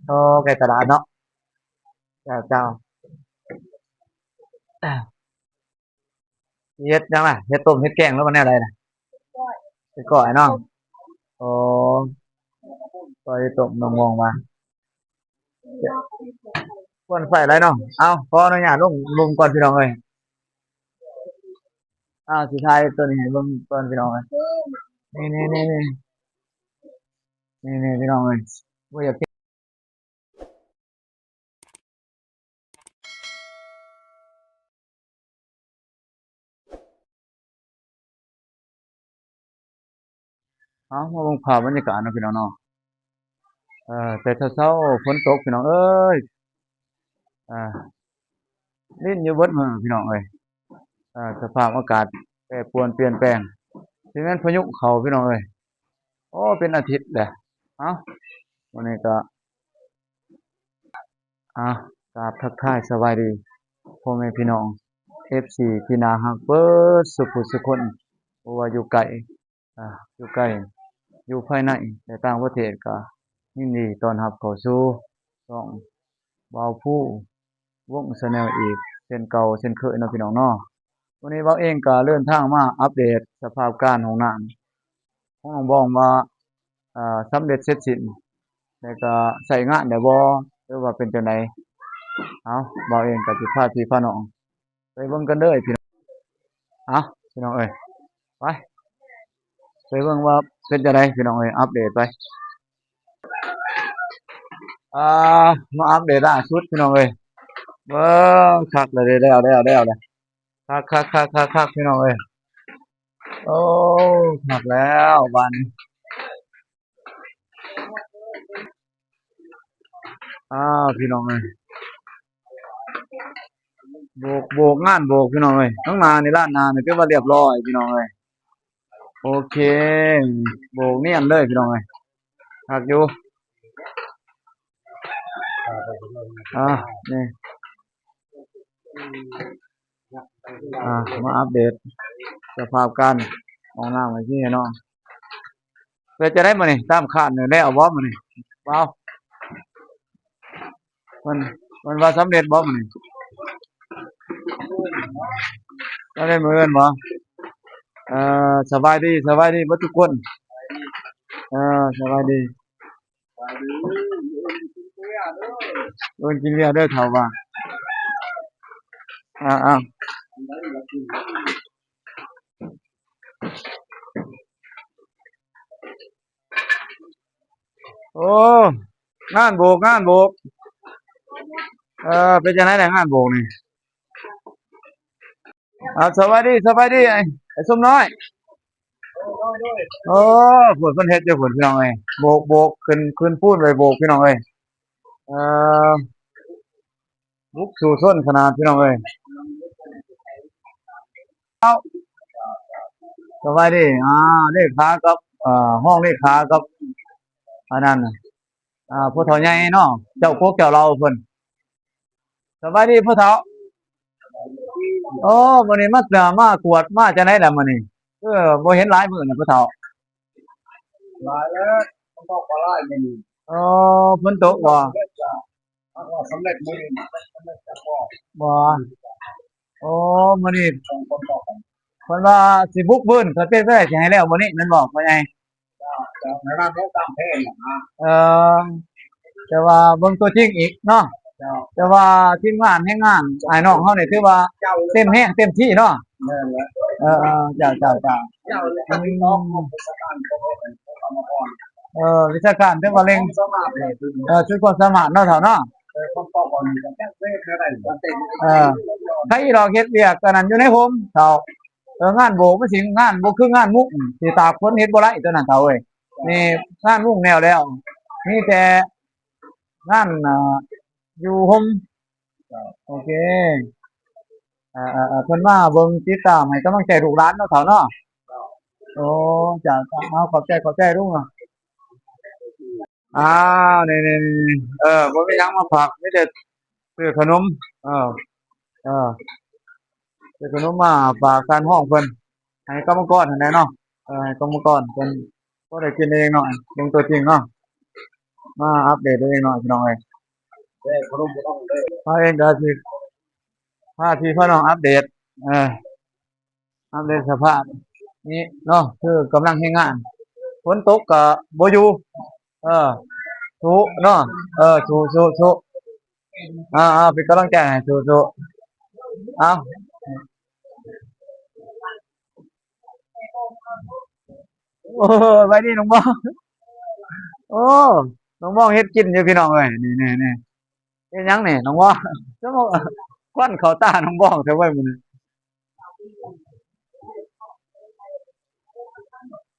ໂອ້ ໃກ້ຕະຫຼາດເນາະ. ເຈົ້າ ເຈົ້າ ເຮັດຫຍັງລະ? ເຮັດຕົ້ມເຮັດແກງ ຫຼືວ່າແນວໃດລະ? ເຮັດກ້ອຍເນາະ. ໂອ້ ກ້ອຍຕົ້ມ ນ້ອງມອງວ່າ ຄວັນໄຟຫຼາຍເນາະ. ເອົາ ຂໍອະນຸຍາດລົງລຸ່ມກ່ອນພີ່ນ້ອງເອີຍ. ເອົາ ຊິຖ່າຍໂຕນີ້ໃຫ້ເບິ່ງກ່ອນພີ່ນ້ອງເອີຍ. ນີ້ໆໆໆ ນີ້ໆ ພີ່ນ້ອງເອີຍ ບໍ່ຢາກ ເອົາ ມາເບິ່ງພາບບັນຍາກາດເນາະພີ່ນ້ອງເນາະ. ເອີ ແຕ່ເຊົ້າໆ ຝົນຕົກພີ່ນ້ອງເອີຍ. ອ່າ ລິນຢູ່ເບິດມື້ພີ່ນ້ອງເອີຍ. ອ່າ ສະພາບອາກາດແປປວນປ່ຽນແປງ ຊິແມ່ນພາຍຸເຂົ້າພີ່ນ້ອງເອີຍ. ໂອ້ ເປັນອາທິດແຫຼະ. ເອົ້າ ມື້ນີ້ກໍ ອ່າ ກາບທັກທາຍສະບາຍດີພໍ່ແມ່ພີ່ນ້ອງ ເອັຟຊີ ທີ່ໜ້າຮັກເບິດສູ່ຜູ້ສູ່ຄົນ ບໍ່ວ່າຢູ່ໃກ້ ອ່າ ຢູ່ໃກ້ ຢູ່ພາຍໃນ ແລະ ຕ່າງປະເທດ ກໍຍິນດີຕ້ອນຮັບເຂົ້າສູ່ຊ່ອງບ່າວພູ ວົງ Channel ອີກເຊັ່ນເກົ່າເຊັ່ນເຄີຍເນາະພີ່ນ້ອງເນາະ. ວັນນີ້ບ່າວເອງກໍເດີນທາງມາອັບເດດສະພາບການຫ້ອງນ້ຳຂອງນ້ອງບອງວ່າ ເອີ ສຳເລັດເສັດສິ້ນ ແລ້ວກໍໃຊ້ງານໄດ້ບໍ່ ຫຼືວ່າເປັນຈັ່ງໃດ. ເອົາ ບ່າວເອງກໍຊິພາພີ່ພານ້ອງ ໄປເບິ່ງກັນເດີພີ່ນ້ອງ. ເອົາ ພີ່ນ້ອງເອີຍ ໄປ ໄປເບິ່ງວ່າເປັນຈັ່ງໃດພີ່ນ້ອງເອີຍ ອັບເດດໄປ. ອ່າ ມາອັບເດດລ່າສຸດພີ່ນ້ອງເອີຍ. ເບິ່ງ ຄັກແລ້ວເດ້ ແລ້ວ ແລ້ວ ແລ້ວ ແລ້ວ ຄັກ ຄັກ ຄັກ ຄັກ ຄັກ ພີ່ນ້ອງເອີຍ. ໂອ້ ຄັກແລ້ວບາດນີ້. ອ້າວ ພີ່ນ້ອງເອີຍ ໂບກ ໂບກ ງານໂບກພີ່ນ້ອງເອີຍ. ທາງໜ້ານີ້ ລານໜ້ານີ້ຖືວ່າລຽບຮ້ອຍພີ່ນ້ອງເອີຍ. ໂອເຄ ໂບກນຽນເລີຍພີ່ນ້ອງເອີຍ ຄັກຢູ່. ອ່າ ນີ້ ອ່າ ມາອັບເດດສະພາບການຫ້ອງນ້ຳໃຫ້ພີ່ເນາະ. ເປັນຈັ່ງໃດມື້ນີ້ ຕາມຄາດນີ້ ແລ້ວບໍ່ມື້ນີ້ ບ່າວ? ມັນ ມັນວ່າສຳເລັດບໍ່ມື້ນີ້? ສຳເລັດມື້ອື່ນບໍ່? ເອີ ສະບາຍດີ ສະບາຍດີເບິດທຸກຄົນ. ເອີ ສະບາຍດີ. ເອີ້ນກິນເບຍເດີເຖົ້າວ່າ. ອ້າວ ໂອ້ ງານໂບກ ງານໂບກ. ເອີ ເປັນຈັ່ງໃດແດ່ງານໂບກນີ້? ອ່າ ສະບາຍດີ ສະບາຍດີ ໄອ້ ໄອ້ສົມນ້ອຍ. ໂອ້ ພຸ້ນເພິ່ນເຮັດຢູ່ພຸ້ນພີ່ນ້ອງເອີຍ ໂບກ ໂບກ ຂຶ້ນ ຂຶ້ນປູນໄວ້ໂບກພີ່ນ້ອງເອີຍ. ເອີ ບຸກສູ້ຊົນຂະໜາດພີ່ນ້ອງເອີຍ. ເອົາ ສະບາຍດີ ອ່າ ເລຂາກັບ ເອີ ຮອງເລຂາກັບ ອັນນັ້ນ ອ່າ ຜູ້ເຖົ້າໃຫຍ່ເນາະ ເຈົ້າກົກເຈົ້າເຫຼົ່າເພິ່ນ. ສະບາຍດີຜູ້ເຖົ້າ. ໂອ້ ມື້ນີ້ມາ ມາກວດມາຈັ່ງໃດລະມື້ນີ້ ຄືບໍ່ເຫັນຫຼາຍມື້ນະຜູ້ເຖົ້າ? ຫຼາຍແລ້ວ ມັນຕົກບໍ່ຫຼາຍມື້ນີ້. ໂອ້ ຝົນຕົກບໍ່? ສຳເລັດມື້ນີ້ ບໍ່. ໂອ້ ມື້ນີ້ ເພິ່ນວ່າຊິບຸກບືນ ຖ້າເປັນໄປໄດ້ຊິໃຫ້ແລ້ວມື້ນີ້ແມ່ນບໍ່ພໍ່ໃຫຍ່? ເອີ ແຕ່ວ່າເບິ່ງຕົວຈິງອີກເນາະ. ແຕ່ວ່າທີມງານແຮງງານອ້າຍນ້ອງເຮົານີ້ຖືວ່າເຕັມແຮງເຕັມທີ່ເນາະ. ເອີ ເຈົ້າ ເຈົ້າ ເຈົ້າ. ເອີ ວິຊາການຖືວ່າເລັ່ງ ເອີ ສຸດຄວາມສາມາດເນາະເຖົ້າເນາະ. ເອີ ໃຜດອກເຮັດວຽກອັນນັ້ນຢູ່ໃນຮົ່ມເຖົ້າ. ເອີ ງານໂບກມັນຊິງານບໍ່ຄືງານມຸງ ຊິຕາກຝົນເຮັດບໍ່ໄດ້ຕົວນັ້ນເຖົ້າເອີຍ. ນີ້ງານມຸງແນວແລ້ວ ມີແຕ່ງານ ອ່າ ຢູ່ຮົ່ມ. ໂອເຄ ອ່າ ເພິ່ນມາເບິ່ງຕິດຕາມໃຫ້ກຳລັງໃຈລູກຫຼານເນາະເຖົ້າເນາະ. ໂອ້ ຈ້າ ເອົາ ຂອບໃຈ ຂອບໃຈລຸງເນາະ. ອ້າວ ນີ້ໆໆ ເອີ ບໍ່ມີຫຍັງມາຝາກ ມີແຕ່ຊື້ຂະໜົມ. ເອີ ເອີ ຊື້ຂະໜົມມາຝາກທ່ານຮອງເພິ່ນ ໃຫ້ກຳມະກອນຫັ້ນແຫຼະເນາະ. ເອີ ໃຫ້ກຳມະກອນເພິ່ນ ພໍໄດ້ກິນເອງເນາະ ເບິ່ງຕົວຈິງເນາະ. ມາອັບເດດເລັກນ້ອຍພີ່ນ້ອງເອີຍ. ພາເອງກໍຊິພາພີ່ພານ້ອງອັບເດດ ເອີ ອັບເດດສະພາບນີ້ເນາະ ຄືກຳລັງເຮັດງານ ຝົນຕົກກໍບໍ່ຢູ່ ເອີ ສູ້ເນາະ ເອີ ສູ້ໆໆ ເອົາໆ ເປັນກຳລັງໃຈໃຫ້ ສູ້ໆ ເອົາ. ໂອ້ ສະບາຍດີນ້ອງບອງ. ໂອ້ ນ້ອງບອງເຮັດກິນຢູ່ພີ່ນ້ອງເອີຍ ນີ້ໆໆ ເຮັດຫຍັງນີ້ນ້ອງບອງ? ຄືວ່າຄວັນເຂົ້າຕານ້ອງບອງແທ້ເວີ້ຍມື້ນີ້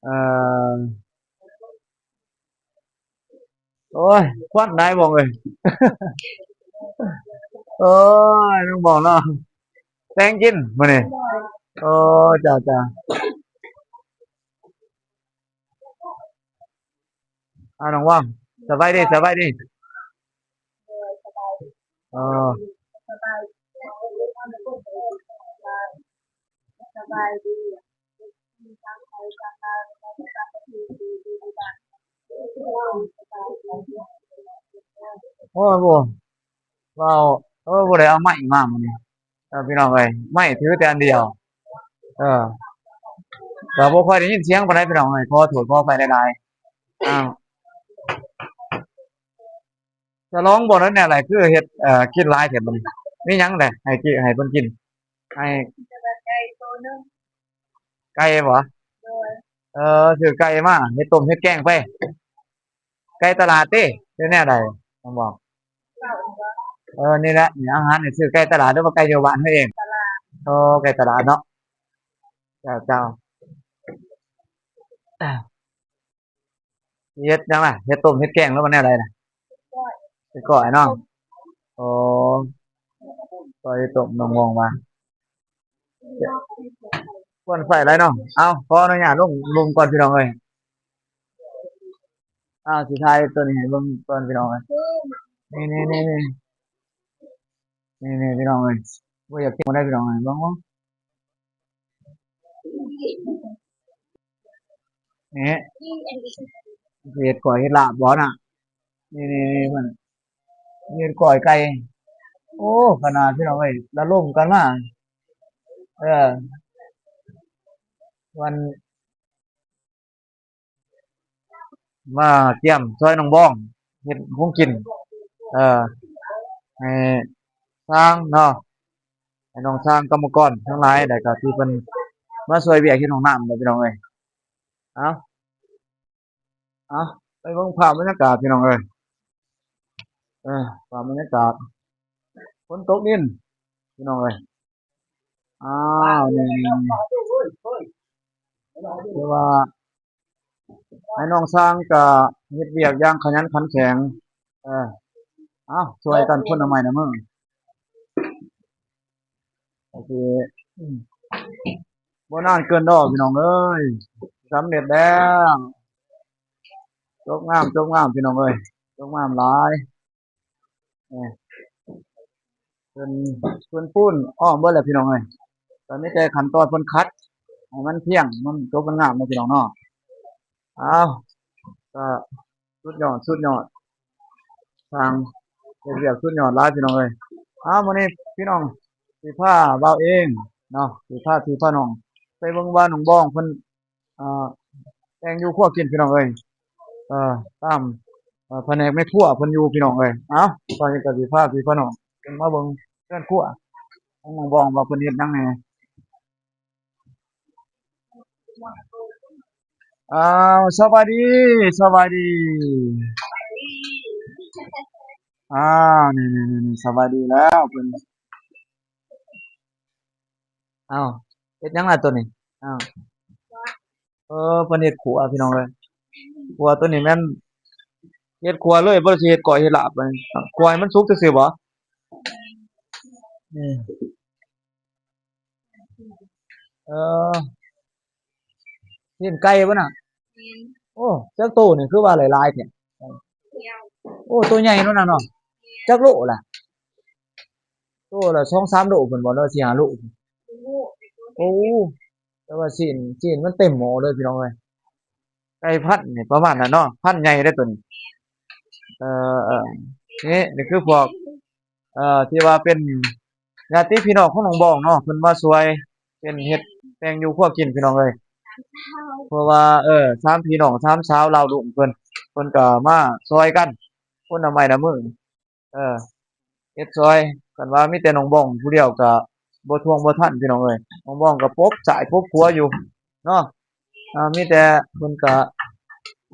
ເອີ. ໂອ້ຍ ຄວັນຫຼາຍບອງເອີຍ. ໂອ້ຍ ນ້ອງບອງເນາະ ແຕ່ງກິນມື້ນີ້. ໂອ້ ຈ້າໆ ອາ ນ້ອງບອງ ສະບາຍດີ ສະບາຍດີ. ເອີ ສະບາຍດີ. ໂອ້ຍ ບໍ່ ເວົ້າ ເອີ ບໍ່ໄດ້ເອົາໄມ້ມາມື້ນີ້ ເອີ ພີ່ນ້ອງເອີຍ ໄມ້ຖືແຕ່ອັນດຽວ ເອີ ກໍບໍ່ຄ່ອຍໄດ້ຍິນສຽງປານໃດພີ່ນ້ອງເອີຍ ຂໍໂທດຂໍອະໄພຫຼາຍໆ. ອ້າວ ສະຫຼອງບໍ່ ນັ້ນແນວໃດ ຄືເຮັດ ເອີ ກິນຫຼາຍແທ້ມື້ນີ້ ມີຫຍັງແດ່ໃຫ້ກິນ ໃຫ້ເພິ່ນກິນ ໃຫ້ ໄກ່ໂຕໜຶ່ງ ໄກ່ບໍ່? ໂດຍ ເອີ ຊື້ໄກ່ມາເຮັດຕົ້ມເຮັດແກງໄປ ໄກ່ຕະຫຼາດຕິ ຫຼືແນວໃດ ນ້ອງບອງ? ເອີ ນີ້ແຫຼະ ອາຫານນີ້ຊື້ໄກ່ຕະຫຼາດ ຫຼືວ່າໄກ່ຢູ່ບ້ານເຮົາເອງ? ຕະຫຼາດ. ໂອ້ ໄກ່ຕະຫຼາດເນາະ ເຈົ້າໆ. ຊິເຮັດຫຍັງລະ ເຮັດຕົ້ມເຮັດແກງ ຫຼືວ່າແນວໃດນະ? ເຮັດກ້ອຍເນາະ. ໂອ້ ກ້ອຍຕົ້ມ ນ້ອງມອງວ່າ ຄວັນໄຟຫຼາຍເນາະ. ເອົາ ຂໍອະນຸຍາດລົງລຸ່ມກ່ອນພີ່ນ້ອງເອີຍ. ເອົາ ຊິຖ່າຍໂຕນີ້ໃຫ້ເບິ່ງກ່ອນພີ່ນ້ອງເອີຍ ນີ້ໆໆ ນີ້ໆ ພີ່ນ້ອງເອີຍ ບໍ່ຢາກກິນບໍ່ໄດ້ພີ່ນ້ອງເອີຍ ເບິ່ງ ນີ້ ເຮັດກ້ອຍເຮັດລາບບໍ່ນະ? ນີ້ໆໆ ເພິ່ນເຮັດກ້ອຍໄກ່. ໂອ້ ຂະໜາດພີ່ນ້ອງເອີຍ ລະລົມກັນມາ ເອີ ວັນ ມາກຽມຊ່ອຍນ້ອງບອງເຮັດຂອງກິນ ເອີ ໃຫ້ຊ່າງເນາະ ໃຫ້ນ້ອງຊ່າງກຳມະກອນທັງຫຼາຍ ແລ້ວກໍທີ່ເພິ່ນມາຊ່ວຍວຽກເຮັດຫ້ອງນ້ຳເດີພີ່ນ້ອງເອີຍ. ເອົາ ເອົາ ໄປເບິ່ງພາບບັນຍາກາດພີ່ນ້ອງເອີຍ ເອີ ພາບບັນຍາກາດ ຝົນຕົກດິນພີ່ນ້ອງເອີຍ. ອ້າວ ນີ້ ນີ້ ນີ້ ຄືວ່າໃຫ້ນ້ອງຊ່າງກະເຮັດວຽກຢ່າງຂະຫຍັນຂັນແຂງ ເອີ ເອົາ ຊ່ວຍກັນຄົນລະໄມ້ລະມື ໂອເຄ ບໍ່ນານເກີນດອກພີ່ນ້ອງເອີຍ ສຳເລັດແລ້ວ ຈົບງາມ ຈົບງາມພີ່ນ້ອງເອີຍ ຈົບງາມຫຼາຍ. ເອີ ເພິ່ນ ເພິ່ນປູນອ້ອມເບິດແລ້ວພີ່ນ້ອງເອີຍ ກໍມີແຕ່ຂັ້ນຕອນເພິ່ນຂັດໃຫ້ມັນພຽງ ມັນຈົບມັນງາມເນາະພີ່ນ້ອງເນາະ. ອ້າວ ກໍສຸດຍອດ ສຸດຍອດ ຊ່າງເຮັດວຽກສຸດຍອດຫຼາຍພີ່ນ້ອງເອີຍ. ອ້າວ ມື້ນີ້ພີ່ນ້ອງຊິພາບ່າວເອງເນາະ ຊິພາພີ່ພານ້ອງໄປເບິ່ງວ່ານ້ອງບອງເພິ່ນ ອ່າ ແຕ່ງຢູ່ຄົວກິນພີ່ນ້ອງເອີຍ ເອີ ຕາມ ເອີ ພະແນກແມ່ຄົວເພິ່ນຢູ່ພີ່ນ້ອງເອີຍ. ເອົ້າ ຕອນນີ້ກໍຊິພາພີ່ພານ້ອງຂຶ້ນມາເບິ່ງເຮືອນຄົວຂອງນ້ອງບອງວ່າເພິ່ນເຮັດຫຍັງແດ່. ອ້າວ ສະບາຍດີ ສະບາຍດີ. ອ້າວ ນີ້ໆໆ ສະບາຍດີແລ້ວເພິ່ນ. ອ້າວ ເຮັດຫຍັງລະໂຕນີ້? ອ້າວ ເອີ ເພິ່ນເຮັດຂົ້ວພີ່ນ້ອງເອີຍ. ຂົ້ວໂຕນີ້ແມ່ນເຮັດຂົ້ວເລີຍ ບໍ່ໄດ້ຊິເຮັດກ້ອຍເຮັດລາບ. ຂົ້ວໃຫ້ມັນສຸກຊື່ໆບໍ? ອືມ ເອີ ຊີ້ນໄກ່ບໍ່ນະ? ແມ່ນ. ໂອ້ ຈັກໂຕນີ້ຄືວ່າຫຼາຍໆແທ້? ດຽວ. ໂອ້ ໂຕໃຫຍ່ເນາະນະເນາະ. ແມ່ນ. ຈັກໂລລະ? ໂຕລະສອງສາມໂລພຸ້ນບໍ່ ຫຼືວ່າສີ່ຫ້າໂລ? ໂອ້ ແຕ່ວ່າຊີ້ນ ຊີ້ນມັນເຕັມໝໍ້ເລີຍພີ່ນ້ອງເອີຍ. ໄກ່ພັນນີ້ປະມານນັ້ນເນາະ ພັນໃຫຍ່ເດ້ໂຕນີ້. ເອີ ເອີ ນີ້ ນີ້ຄືພວກ ເອີ ທີ່ວ່າເປັນຍາດຕິພີ່ນ້ອງຂອງນ້ອງບອງເນາະ ເພິ່ນມາຊ່ວຍ ເປັນເຮັດແຕ່ງຢູ່ຄົວກິນ ພີ່ນ້ອງເອີຍ. ເພາະວ່າ ເອີ ສາມພີ່ນ້ອງ ສາມສາວລາວລຸ້ນເພິ່ນ ເພິ່ນກໍມາຊ່ອຍກັນຄົນລະໄມ້ລະມື ເອີ ເຮັດຊ່ອຍ. ຄັນວ່າມີແຕ່ນ້ອງບອງຜູ້ດຽວກໍບໍ່ທ່ວງບໍ່ທັນ ພີ່ນ້ອງເອີຍ. ນ້ອງບອງກໍປົບຊ້າຍປົບຂວາຢູ່ເນາະ. ອ່າ ມີແຕ່ເພິ່ນກໍ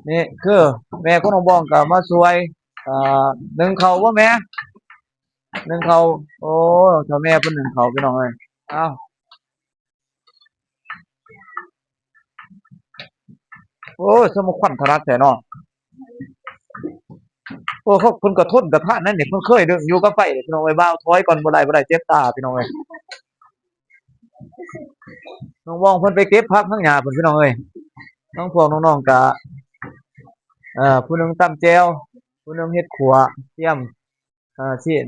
ນີ້ຄືແມ່ຂອງນ້ອງບອງກໍມາຊ່ວຍ ອ່າ ໜຶ້ງເຂົ້າບໍ່ແມ່? ໜຶ້ງເຂົ້າ. ໂອ້ ເຖົ້າແມ່ເພິ່ນໜຶ້ງເຂົ້າ ພີ່ນ້ອງເອີຍ. ອ້າວ ໂອ້ຍ ສະມາຄວັນທະລັກແທ້ເນາະ. ໂອ້ ເຂົາ ເພິ່ນກໍທົນກະທານນັ້ນນີ້ ເພິ່ນເຄີຍເດີ ຢູ່ກັບໄຟເດ້ ພີ່ນ້ອງເອີຍ. ບ່າວຖອຍກ່ອນ ບໍ່ໄດ້ ບໍ່ໄດ້ ເຈັບຕາ ພີ່ນ້ອງເອີຍ. ນ້ອງບອງເພິ່ນໄປເກັບຜັກທາງຫຍ້າເພິ່ນ ພີ່ນ້ອງເອີຍ. ທາງພວກນ້ອງໆກະ ເອີ ຜູ້ໜຶ່ງຕຳແຈ່ວ ຜູ້ໜຶ່ງເຮັດຂົ້ວ ຕຽມ ອ່າ ຊີ້ນ.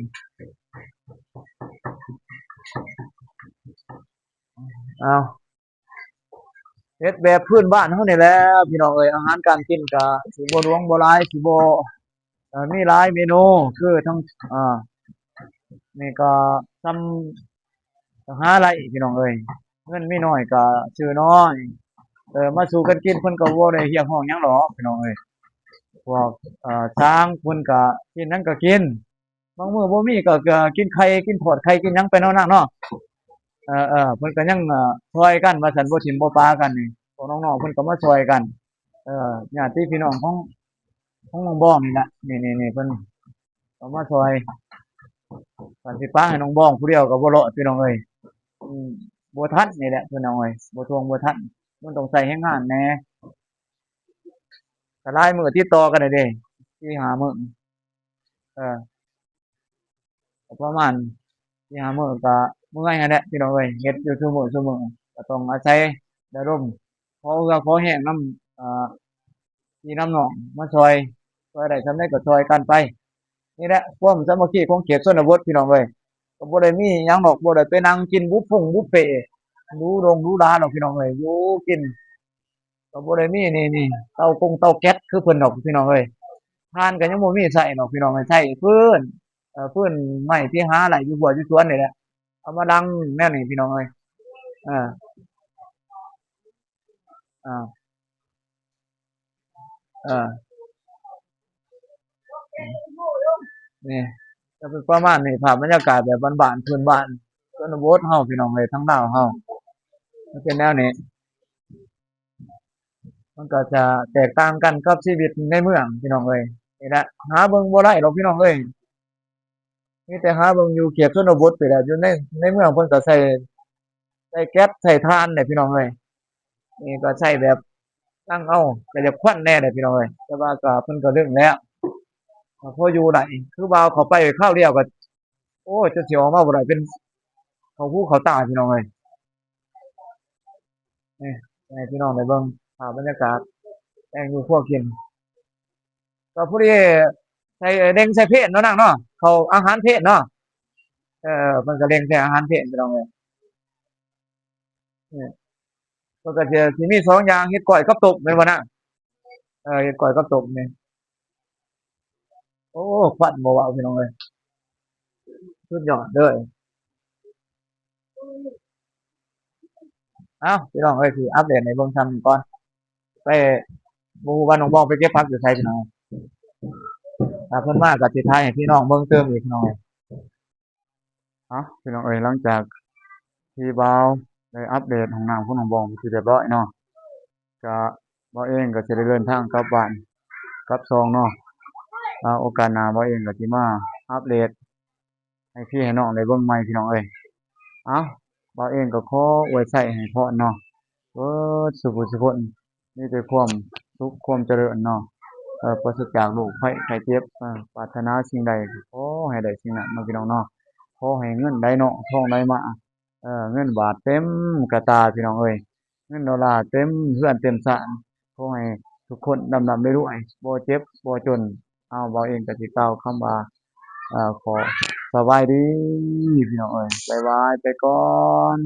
ເອົາ ເຮັດແບບພື້ນບ້ານເຮົານີ້ແຫຼະ ພີ່ນ້ອງເອີຍ. ອາຫານການກິນກະຊິບໍ່ຫຼວງບໍ່ຫຼາຍ ຊິບໍ່ ເອີ ມີຫຼາຍເມນູ ຄືທັງ ອ່າ ນີ້ກໍສ່ຳຫາໄດ້ ພີ່ນ້ອງເອີຍ. ເງິນມີໜ້ອຍກໍຊື້ໜ້ອຍ ເອີ ມາສູ່ກັນກິນ ເພິ່ນກໍບໍ່ໄດ້ຮຽກຮ້ອງຫຍັງດອກ ພີ່ນ້ອງເອີຍ. ພວກ ເອີ ຊ່າງເພິ່ນກໍກິນຫຍັງກໍກິນ ບາງມື້ບໍ່ມີກໍ ກໍກິນໄຂ່ ກິນທອດໄຂ່ ກິນຫຍັງໄປເນາະນາງເນາະ. ເອີ ເອີ ເພິ່ນກໍຍັງ ເອີ ຊ່ອຍກັນວ່າຊັ້ນ ບໍ່ຖິ້ມບໍ່ປະກັນນີ້ ພວກນ້ອງໆເພິ່ນກໍມາຊ່ອຍກັນ. ເອີ ຍາດຕິພີ່ນ້ອງຂອງ ຂອງນ້ອງບອງນີ້ລະ ນີ້ໆໆ ເພິ່ນກໍມາຊ່ອຍ. ຄັນຊິປະໃຫ້ນ້ອງບອງຜູ້ດຽວກໍບໍ່ລອດ ພີ່ນ້ອງເອີຍ. ອືມ ບໍ່ທັນນີ້ແຫຼະ ພີ່ນ້ອງເອີຍ ບໍ່ທ່ວງບໍ່ທັນ ມັນຕ້ອງໃຊ້ແຮງງານແດ່. ກໍຫຼາຍມື້ຕິດຕໍ່ກັນແລ້ວເດ້ ສີ່ຫ້າມື້. ເອີ ກໍປະມານສີ່ຫ້າມື້ກໍເມື່ອຍຫັ້ນແຫຼະ ພີ່ນ້ອງເອີຍ. ເຮັດຢູ່ຊຸມື້ຊຸມື້ ກໍຕ້ອງອາໄສລະດົມ ຂໍເຫື່ອຂໍແຮງນຳ ເອີ ພີ່ນຳນ້ອງມາຊ່ອຍ ຊ່ອຍໄດ້ສ່ຳໃດກໍຊ່ອຍກັນໄປ. ນີ້ແຫຼະຄວາມສາມັກຄີຂອງເຂດຊົນນະບົດ ພີ່ນ້ອງເອີຍ. ກໍບໍ່ໄດ້ມີຫຍັງດອກ ບໍ່ໄດ້ໄປນັ່ງກິນບຸບຟົງບຸບເຟ ຫຼູດົງຫຼູຫຼາດອກ ພີ່ນ້ອງເອີຍ. ຢູ່ກິນ ກໍບໍ່ໄດ້ມີ ນີ້ ນີ້ ເຕົາກົງເຕົາແກັສຄືເພິ່ນດອກ ພີ່ນ້ອງເອີຍ. ຖ່ານກໍຍັງບໍ່ມີໃຊ້ດອກ ພີ່ນ້ອງເອີຍ. ໃຊ້ຟືນ ເອີ ຟືນໄມ້ທີ່ຫາໄດ້ຢູ່ຮົ້ວຢູ່ສວນນີ້ແຫຼະ ເອົາມາດັງແນວນີ້ ພີ່ນ້ອງເອີຍ. ເອີ ເອີ ເອີ ນີ້ ກໍເປັນປະມານນີ້ ພາບບັນຍາກາດແບບບ້ານໆ ພື້ນບ້ານຊົນນະບົດເຮົາ ພີ່ນ້ອງເອີຍ. ທາງລາວເຮົາມັນເປັນແນວນີ້ ມັນກໍຈະແຕກຕ່າງກັນກັບຊີວິດໃນເມືອງ ພີ່ນ້ອງເອີຍ. ນີ້ແຫຼະ ຫາເບິ່ງບໍ່ໄດ້ດອກ ພີ່ນ້ອງເອີຍ. ມີແຕ່ຫາເບິ່ງຢູ່ເຂດຊົນນະບົດໄປແຫຼະ. ຢູ່ໃນ ໃນເມືອງເພິ່ນກໍໃຊ້ ໃຊ້ແກັສໃຊ້ຖ່ານແຫຼະ ພີ່ນ້ອງເອີຍ. ນີ້ກໍໃຊ້ແບບ ຕັ້ງເອົາ ກໍຢາກຄວັນແດ່ແຫຼະ ພີ່ນ້ອງເອີຍ. ແຕ່ວ່າກໍ ເພິ່ນກໍເລິ້ງແລ້ວ ກໍພໍຢູ່ໄດ້. ຄືວ່າເຂົ້າໄປຄາວດຽວກໍ ໂອ້ຍ ຈົນຊິອອກມາບໍ່ໄດ້ ເປັນເຂົ້າຫູເຂົ້າຕາ ພີ່ນ້ອງເອີຍ. ນີ້ ໃຫ້ພີ່ນ້ອງໄດ້ເບິ່ງພາບບັນຍາກາດແຕ່ງຢູ່ຄົວກິນ. ກໍພໍດີໃສ່ເລັງໃສ່ເພນເນາະນາງເນາະ ເຂົ້າອາຫານເພນເນາະ. ເອີ ເພິ່ນກໍເລັງໃສ່ອາຫານເພນ ພີ່ນ້ອງເອີຍ. ນີ້ ເພິ່ນກໍຈະ ຊິມີສອງຢ່າງ ເຮັດກ້ອຍກັບຕົ້ມ ແມ່ນບໍ່ນາງ? ເອີ ເຮັດກ້ອຍກັບຕົ້ມນີ້. ໂອ້ ຄວັນບໍ່ເວົ້າ ພີ່ນ້ອງເອີຍ ສຸດຍອດເລີຍ. ເອົ້າ ພີ່ນ້ອງເອີຍ ຊິອັບເດດໃຫ້ເບິ່ງຊ່ຳນີ້ກ່ອນ. ໄປ ບໍ່ຮູ້ວ່ານ້ອງບອງໄປເກັບຜັກຢູ່ໃສ ພີ່ນ້ອງ. ຖ້າເພິ່ນມາກໍຊິຖ່າຍໃຫ້ພີ່ນ້ອງເບິ່ງຕື່ມອີກ ພີ່ນ້ອງເອີຍ. ເອົ້າ ພີ່ນ້ອງເອີຍ ຫຼັງຈາກທີ່ບ່າວໄດ້ອັບເດດຫ້ອງນ້ຳຂອງນ້ອງບອງເປັນທີ່ຮຽບຮ້ອຍເນາະ ກະບ່າວເອງກໍຊິໄດ້ເດີນທາງກັບບ້ານກັບຊ່ອງເນາະ. ອາ ໂອກາດໜ້າບ່າວເອງກໍຊິມາອັບເດດໃຫ້ພີ່ໃຫ້ນ້ອງໄດ້ເບິ່ງໃໝ່ ພີ່ນ້ອງເອີຍ. ເອົ້າ ບ່າວເອງກໍຂໍອວຍໄຊໃຫ້ພອນເນາະ ເບິດສູ່ຜູ້ສູ່ຄົນ ມີແຕ່ຄວາມສຸກຄວາມຈະເລີນເນາະ ເອີ ປາສະຈາກໂລກໄພໄຂ້ເຈັບ ເອີ ປາດຖະໜາສິ່ງໃດກໍຂໍໃຫ້ໄດ້ສິ່ງນັ້ນເນາະ ພີ່ນ້ອງເນາະ. ຂໍໃຫ້ເງິນໄຫຼນອງທອງໄຫຼມາ ເອີ ເງິນບາດເຕັມກະຕາ ພີ່ນ້ອງເອີຍ ເງິນໂດລາເຕັມເຮືອນເຕັມຊານ ຂໍໃຫ້ທຸກຄົນລ່ຳໆລວຍໆ ບໍ່ເຈັບບໍ່ຈົນ. ເອົາ ບ່າວເອງກໍຊິກ່າວຄຳວ່າ ເອີ ຂໍສະບາຍດີ ພີ່ນ້ອງເອີຍ ບາຍບາຍໄປກ່ອນ.